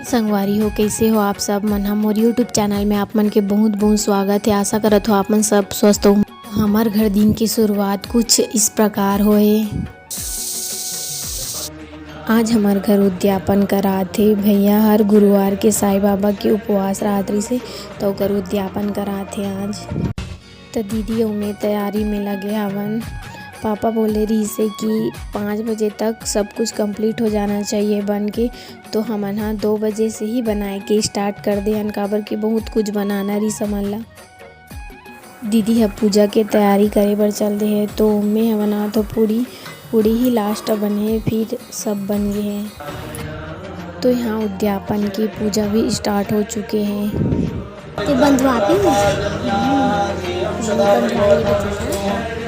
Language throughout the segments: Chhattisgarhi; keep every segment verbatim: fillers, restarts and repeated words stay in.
संगवारी हो, कइसे हो आप सब मन ह? मोर YouTube चैनल में आप मन के बहुत बहुत स्वागत हे। आशा करत हो आप मन सब स्वस्थ हो। हमर घर दिन की शुरुआत कुछ इस प्रकार होए। आज हमर घर उद्यापन करात हे। भैया हर गुरुवार के साईं बाबा के उपवास रात रिहिसे, त ओकर उद्यापन करात हे आज। त दीदी अउ मैं तैयारी में लगे हवन। पापा बोले रिहिसे कि पाँच बजे तक सब कुछ complete हो जाना चाहिए बन के, तो हमन ह दो बजे से ही बनाए के start कर दे हन, काबर कि बहुत कुछ बनाना रिहिस हमन ला। दीदी ह पूजा के तैयारी करे बर चल दे हे, तो मैं ह बनात हो पूड़ी। पूड़ी ही last बने हे, फिर सब बन गे हे। तो यहाँ उद्यापन की पूजा भी start हो चुके हैं। ते बंधवाबे? हम्म, बंधवा लेबे तेला।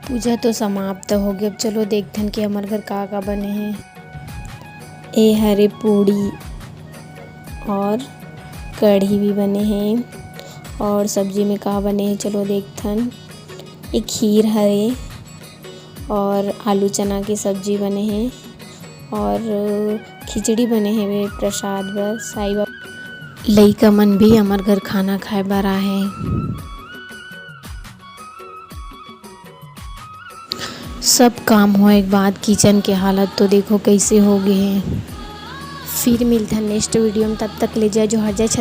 पूजा तो समाप्त हो गई। अब चलो देखथन कि हमर घर का का बने हे। ए हरे पूड़ी और कढ़ी भी बने हे। और सब्जी में का बने हे, चलो देखथन। ए खीर हरे और आलू चना की सब्जी बने हे और खिचड़ी बने हेवे प्रसाद बर। साई बाबा लइका मन भी हमर घर खाना खाए बर आए हे। सब काम होए के बाद kitchen के हालत तो देखो कैसे हो गए हे। फिर मिलथन next video में, तब तक ले जय जोहार, जय छत्तीसगढ़।